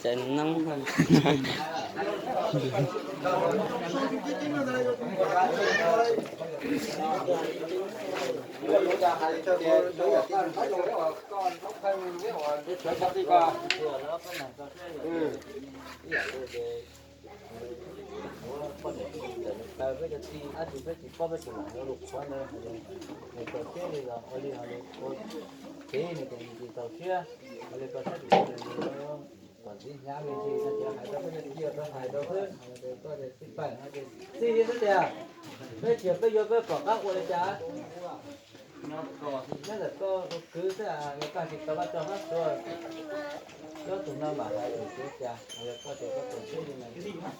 Cov noob. Kom ntxiv hnyav me ntsis no ces hais rau peb cov tij tau hais rau xwb, koj tij pam no ces txij li xwb tias peb tsis yog peb yuav peb pom qab ua li cas. Nyob ntawm koj tus kwv xwb, yog koj tsis tau koj tso hab xwb, koj tus no mam hais tus kwv cas, yog koj tias koj txaus siab li no.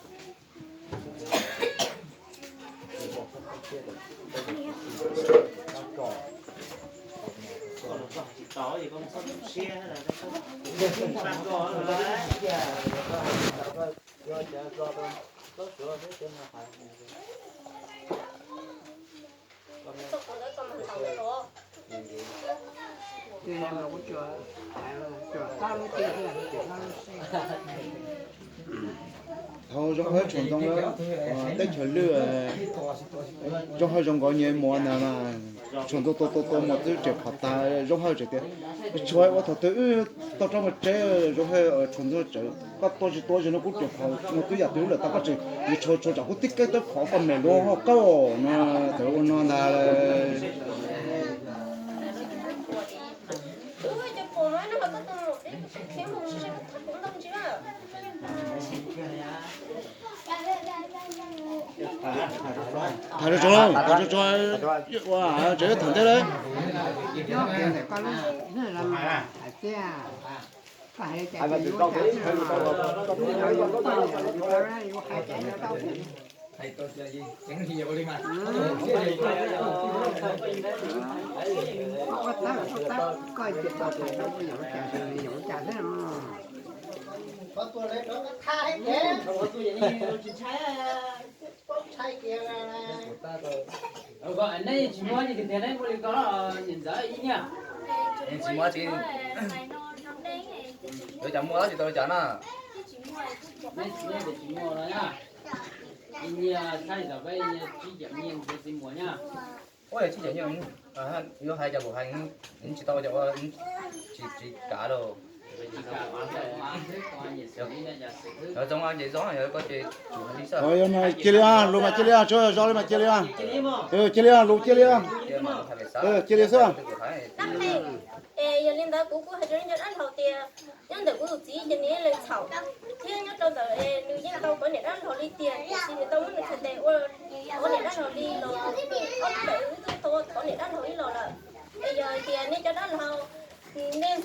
Thaum zoo hab tshuam ntoo teb chaws lwj, zoo hab zoo nkauv nyias muag ntag mas, tshuam ntoo tua tua tua muag twb tseem phom tag zoo hab tseem tias, tsis ua thaum twg wb tau rov mus tsev zoo hab tshuam ntoo tseem koj tua tsis tua zis no kuv tseem phom muag twb yam twg lawm tau koj tseem, yus tshuam tshuam tsam kuv tib keeb twb phom koj mem luag hauv qab no, txawm ua no ntag. Tham tso, tham tso, tseem tham ntej lawm. Nej tsis muaj ces tias nej muaj li ko, niam ntxawm ib niag. Tsis muaj tsis, yuav cas muaj tsis tau li cas na. Nej tsis muaj no na. Ib niag thaij zom peb ib niag tsib caug nyiaj ntxuav txiv muas nyab. Ua yog tsib caug nyiaj, yuav hais cas kuv hais, tsis tau cas ua, tsis tsis kav lawm. Yog zoo ces zoo, yog koj ces tsum hais li xwb. Cia li, lus mas cia li, tsuav zog li mas cia li. Cia li, lus cia li. Cia li xwb. Yog li ntawd kuv kuj hais rau nej cov dab laug tias, nyob ntawm kuv tus txiv ces nws ib leeg txhaum, thiab nyob rau ntawm nws yeej tau kov niam dab laug li tiag, tiam sis nws tau muab nws txhais tes ua kov niam dab laug li los, ob ntawm wb twb tau thov niam dab laug ib los lawm. Es yog hais tias nej cov dab laug, nej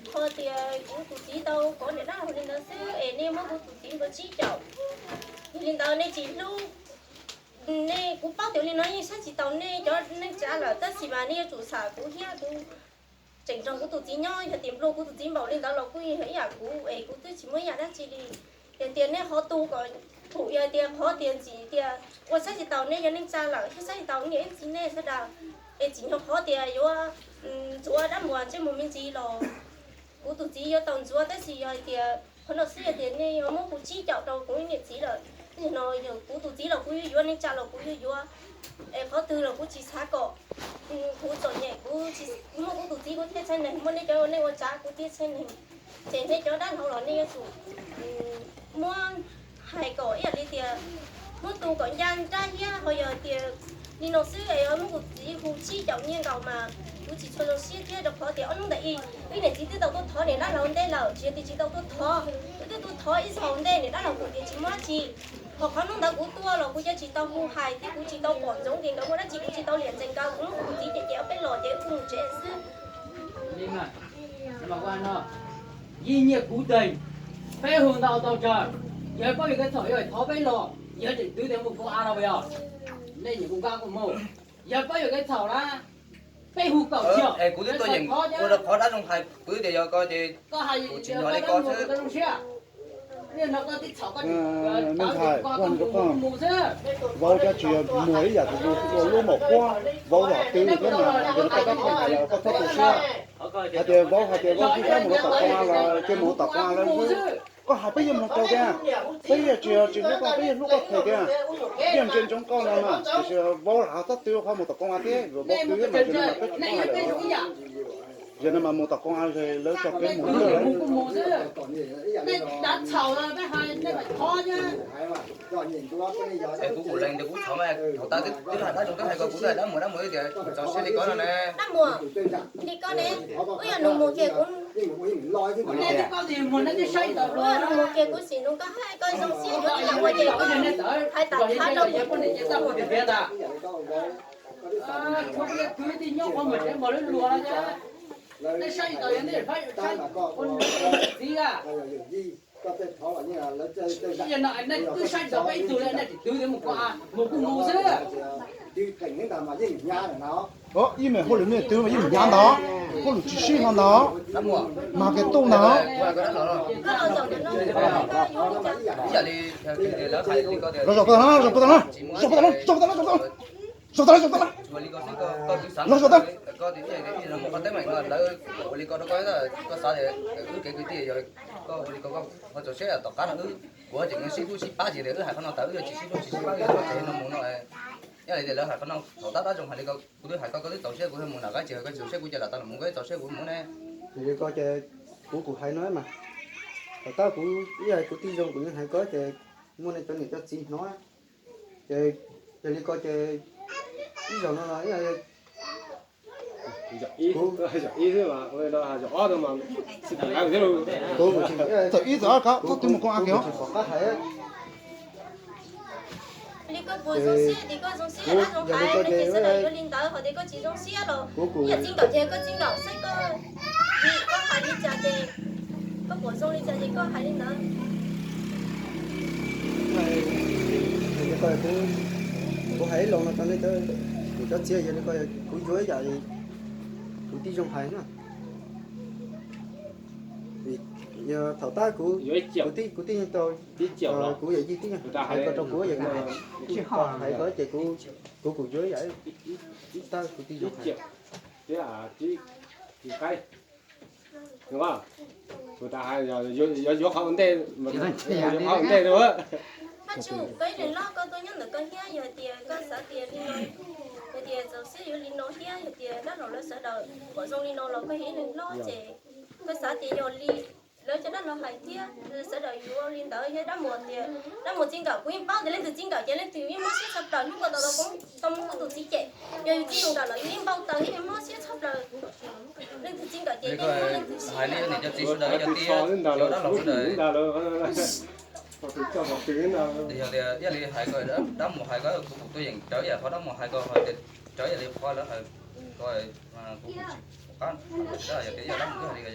qhov tias kuv tus txiv tau kov niam dab laug li ntawd xwb es nej muab kuv tus txiv nkaus tsib caug. Yog li ntawd nej tsis hlub, nej, kuv paub tias li no yeej saib tsis taus nej cov neej tsa lawm, tab sis mas nej yuav tsum xam kuv thiab, kuv tseem nrog kuv tus txiv nyob, yog tias nplua kuv tus txiv npaum li ntawd los kuj yog ib yam kuv es kuv twb tsis muaj ib yam dab tsi li. Yog tias nej qhov tu kom thum, yog tias qhov tias ntxim tias ua saib tsis taus nej cov neej tsa lawm thiab saib tsis taus niam txiv nej sawv daws, es tsim nyog qhov tias yuav ntxuav dab muas ntsej muag me ntsis los kuv tus txiv yuav tau ntxuav, tab sis yog hais tias qhov no xwb yog tias nej yuav muab kuv tsib caum rau kuv niam txiv lawm, no yog kuv tus txiv los kuv yuav yuav, neej tsa los kuv yuav yuav, es qhov twg los kuv tsis xav kom kuv txom nyem, kuv tsis muaj kuv tus txiv kuv thiaj txhais neeg, muaj nej cov ua neej ua tsa kuv thiaj txhais neeg. Ces nej cov dab laug los nej yuav tsum muab hais kom ib yam li tias muab tu kom ncaj nrab thiab, ho yog tias li no xwb es muab kuv txiv hu tsib caum nyiaj nkaus mas kuv tsis tshua zoo siab thiab, rau qhov tias ob hnub ntawd ib, wb niam txiv twb tau tuaj thov niam dab laug ntej lawm, tsis yog tias tsis tau tuaj thov, wb twb tuaj thov ib zaug ntej niam dab laug kuj tias tsis muaj dab tsi. Ho qhov hnub ntawd kuv tuaj los kuv yeej tsis tau hu hais thiab kuv tsis tau pom ntsoov tias nkawd muaj dab tsi, kuv tsis tau liam txeem nkawd, kuv muab kuv tus txiv cem cem ob peb los ces wb kuj mus tsev xwb. Yij nyiaj kuv deeg, peb hu ntau tau tsawg, yog pab yuam kev txhaum yuav thov peb los, yog tseem twv tias mus kaum av no puas yog? Nej nyiam kuv kab kuv mus, yog pab yuam kev txhaum na, peb hu kaum xyoo. Es kuv twb tuaj yeem ua rau qhov dab zoo hais, kuv twb tias yog koj ces kuv tsis nyuag li koj xwb. Neej hais, vauv cov tsis yog muag ib yam tus ua lub maum quab, vauv los twv thiab mas, yog koj dab qhuas hais los koj txhob tu siab. Hais tias vauv, hais tias vauv sib fab mus rau tom koom hav los ces mus rau tom koom hav lawm xwb. Koj hais peb yeej mloog tau tiag, peb yeej tsis tsis hlub koj, peb yeej hlub koj tiag tiag. Yeej ntsia ntsoov koj no mas tiam sis vauv lam ho txhob twv qhov mus tom koom hav thiab, vauv twv thiab mas zaum no mas peb tsis paub hais lawm. Zaum no mas mus tom koom hav lawv tso kev mus xwb. Es kuv kuv lees tias kuv txhob mas thaum tas twb hais dab zoo twb hais ko kuv hais dab muag dab muag tias txaus siab li ko no ne. Dab muag li ko ne, wb yog nus muag kiag kuv, wb yog nus muag kiag kuv sim nus koj hais koj zoo siab yuav li yam ua ces koj hais tam thab rau kuv. Ib me hauj lwm nej twv mas yeej mus hnyav ntag, hauj lwm tsis sib hlo ntag, mag kev tuaj ntag. Los zaum puag ta no, zaum puag ta no, zaum puag ta no, zaum ta, zaum ta, los zaum ta. Koj ua li ko rau koj, koj xav tias wb kev kwv tij yog koj ua li ko, koj ho txaus siab tom qab no wb, kuv ho tseem sib hlub sib pab ces wb hais qhov no tas, wb yuav tsis sib hlub tsis sib pab, wb yuav txog tsev no mus no. Yog li tias lawv hais qhov no thaum tab dab zoo hais li ko, kuv twb hais koj, koj twb txaus siab kuv thiaj mus na, koj tsis hais koj tsis txaus siab kuv ces lam tas los mus, koj txaus siab kuv mus ne. Yog li ko ces kuv kuv hais no mas, thaum tab kuv ib yam kuv tij zoo kuv yeej hais koj ces muaj nej cov niam cov txiv hnov ces, yog li ko ces ib zaug no los ib, txawm ib txawm ob ko txhob twv mus koom hav kiag os. Li koj puas zoo siab tias koj zoo siab dab zoo hais, tiam sis sawv daws yuav li ntawd, hos tias koj tsis zoo siab los yog txij nkaum ces koj txij nkaum xwb, koj, koj hais li cas ces, koj puas zoo li cas ces koj hais li ntawd. Kuv hais ib lo no rau nej cov niam cov txiv, yog li ko kuv yuav ib yam li kuv tij zoo hais na. Yog thaum tab kuv, kuv tij, kuv tij tau, kuv yawm yij tib hais ko rau kuv, yog kuv hais ko ces kuv, kuv yuav ib yam li tab kuv tij zoo hais. Kuv tas hais yuav qhov ua ntej, yuav qhov ua ntej rau. Haj Tsuj, koj ib leeg loj koj tuaj nyob ntawm koj thiab, yog hais tias koj xav tias li no, yog tias txaus siab yuav li no thiab, yog tias dab laug lawv sawv daws kom zoo li no los koj yog ib leeg hlob ces koj xav tias yog li lawv cov dab laug hais thiab, sawv daws yuav li ntawd. Yog dab muag tias, dab muag txij nkawm kuv yeej paub tias leej twg txij nkawm ces leej twg yeej mob siab tshaj plaws, hnub ko tau tau poob tau muab kuv tus txiv cem. Yog yus txij nkawm lawm yus yeej npau taws thiab yus mob siab tshaj plaws. Leej twg txij nkawm ces yeej muaj leej twg siab. Hais li yog niam cov txiv sawv daws cov tij, cov dab laug sawv daws. Yog tias ib yam li hais ko, dab muag hais ko kuv kuv tuaj yeem raws ib yam qhov dab muag hais ko, hais tias raws ib yam li qhov lawv hais ko, kuv kuv tsis pom qab, yog tias yog dab muag twb hais li ko,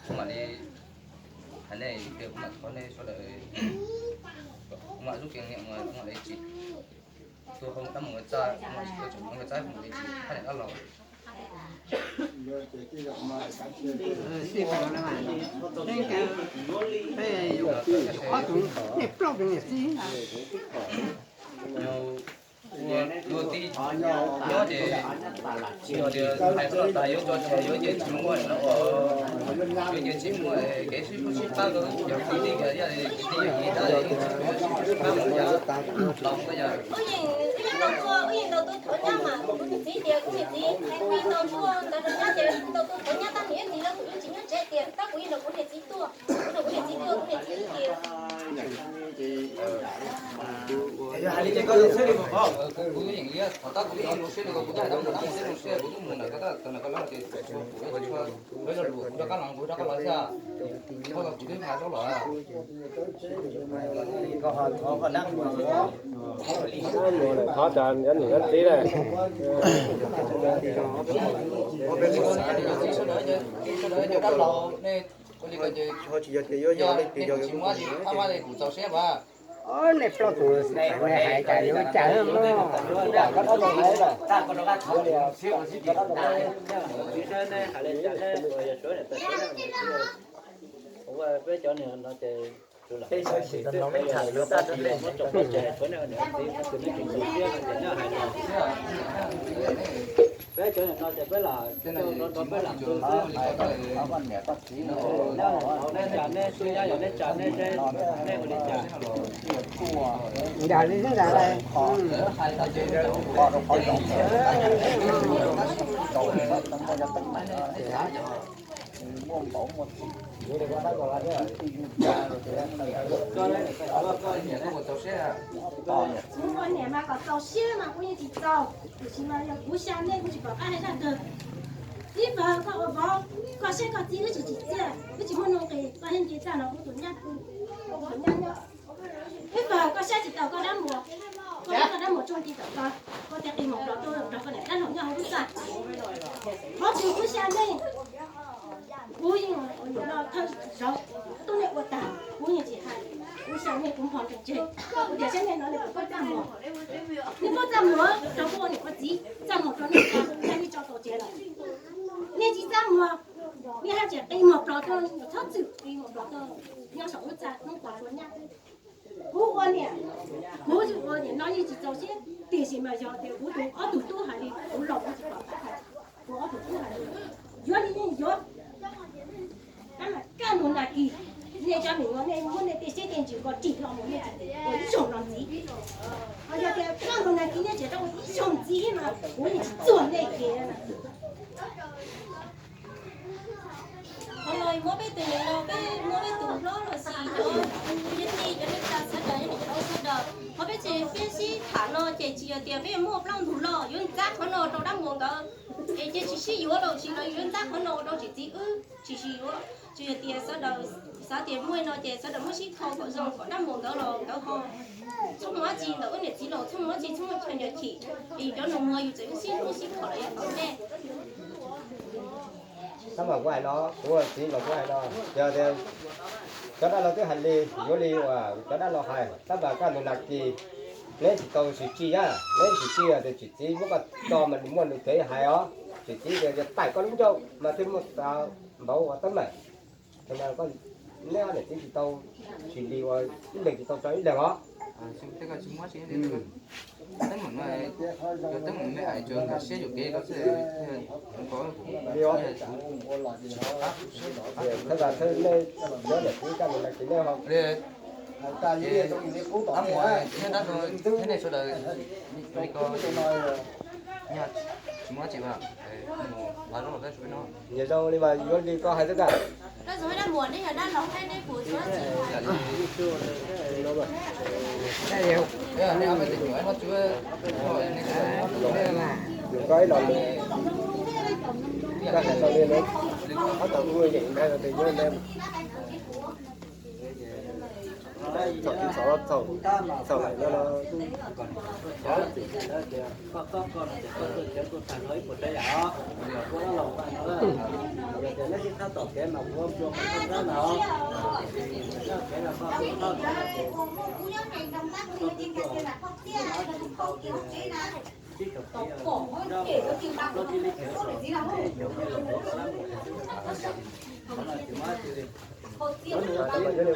kuv mam li hais nej tias kuv mam thov nej sawv daws, kuv mam zub kiag niam mas kuv mam li tsis tuaj hauv dab muag txaj, kuv mam tsis tuaj tseem hauv txaj, kuv mam li tsis thab niam dab laug. Luag tij nyob ces yog tias hais qhov no tas yuav tso tseg yuav ces tsis muaj no, yuav ces tsis muaj kev sib hlub sib pab, cov kwv tij yog kwv tij yog kwv tij tab sib hlub sib pab mus yog laus ko yog. Wb yeej tau tuaj, wb yeej tau tuaj thov nyab mas kuv niam txiv tias kuv niam txiv, wb yeej tau tuaj ntawd rau nyab ces tau tuaj thov nyab tab sis wb txiv lawv kuv yeej tsis nyob tsev tias tab kuv yeej nrog kuv niam txiv tuaj, kuv nrog kuv niam txiv tuaj kuv niam txiv tias Thov tas nyob niam nyob txiv lawm. Tsis yog tias yuav yog leej twg yog kuv txaus siab mas. Nej plaub tus ne hais cas yuav cas mog. Peb cov niag no ces Peb cov no ces peb lam, peb lam, nej tsa nej, tub nyab yog nej tsa nej, nej ua li cas? Ntag li ntag. Kuv ua niam mas kom txaus siab mas kuv yeej tsis txaus, tiam sis mas yog kuv xya nej kuv tsis pom qab hais zaj twg. Ib pawg koj ua vauv, koj saib koj txiv wb tsis tsim txiaj, wb tsis muaj nuj nqis, koj thiaj nce txaj los ua tus nyab, ua tus nyab nyob. Ib pawg koj saib tsis taus koj dab muag, koj muab koj dab muag tso ti tom ko, koj thiaj qi mus plhov tuaj nrog koj niam dab laug nyob hauv lub txaj. Qhov twg kuv xya nej, kuv yeej ua niam no thawj zaug, tub nej ua tag kuv yeej tsis hais, kuv xya nej kuv npog ntseg ntseg, kuv tias saib nej no nej puas paub txaj muag. Nej paub txaj muag rau kuv ua niam ua txiv, txaj muag rau nej tsa, nej tso tau tsev lawm. Nej tsis txaj muag, nej haj tseem qi mus plhov tuaj, txhob txwm qi mus plhov tuaj nyob saum lub txaj hnub pos ua nyab. Kuv ua niam, kuv ua niam no yeej tsis txaus siab, tiam sis mas yog tias kuv tus ob tug tub hais li, kuv los kuv tsis pom qab hais, kuv ob tug tub hais li, yuav li yeej yuav. Tab mas kaj ntug nag kis, nej cov me nyuam nej muab nej tej siab tej ntsws ko ris hlo mus nej tsis ua ib zaug los ntxiv. Ho yog tias kaj ntug nag kis nej tseem rov ua ib zaug ntxiv mas kuv yeej tsis txuag nej kiag. Qhov no muab peb tus niam no, peb muab peb tus hlob los sis cov kwv cov tij, cov neej tsa sawv daws, cov niam txiv sawv daws, qhov peb tseem peb sib tham no ces tsis yog tias peb muaj plaub ntug loj yuav ntxab qhov no rau dab muag nkawd, es ces tsis sib yuav los sis los yuav ntxab qhov no rau tsis txiv wb, tsis sib yuav. Tsis yog tias sawv daws xav tias muaj no ces sawv daws muab sib tho kom zoo kom dab muag nkawd los nkawd ho txhob muaj dab tsi ntawm wb niam txiv los txhob muaj dab tsi txhob muaj chaw nco chim, es cov nus muag yus txawm sib hlub sib kho los yog tau nej. Tab mas kuv hais no, kuv txiv mas kuv hais no, yog tias cov dab laug twb hais li, yuav li uas cov dab laug hais, tab mas kaj ntug nag kis neb tsis tau tsis tsij na, neb tsis tsij tias tsis txiv muab koj tso mas nws muaj nws kev hais os, tsis txiv tias yog taim koj lub ncauj mas thiaj muaj npauv ua teeb meem. Neb ob niam txiv tsis tau tsis li ua ib leeg tsis tau tso ib leeg os. Li os, thawj zaum thawj nej, nej ob niam txiv kaj ntug nag kis nej ho Nyias zoo li mas yuav li koj hais xwb kawg. Nws koj ib los lus, koj hais tau li lawm, ob tau ua yeem ntag tes yuav li. Txhaum txhaum txhaum txhaum lawm no.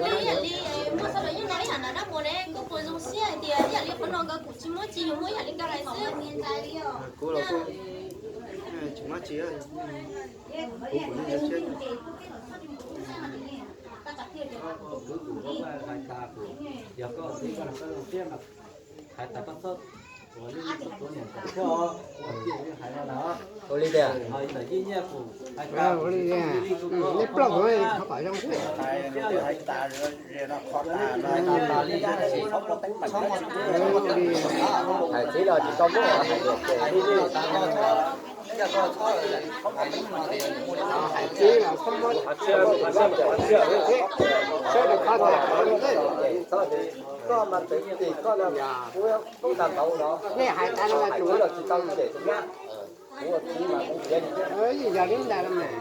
Ib yam li muaj sawv daws yeej no ib yam nram dab muag ne, koj puas zoo siab hais tias ib yam li qhov no nkawd kuj tsis muaj tsis, yus muaj ib yam li nkawd lawm xwb. Ua li tias, ua li tias, neb plaub hais qhov kom zoo xwb. Hais txiv los tsis tau muab hais tias li li. Hais txiv los txhob muab, saib rau qhov twg. Koj mas txawm tim koj no, kuv poob tag npaum no, nej hais tas no mas hais txiv los tsis tau cem tus nyab. Kuv ua txiv mas kuv tiav li. Yog li ntawd mas.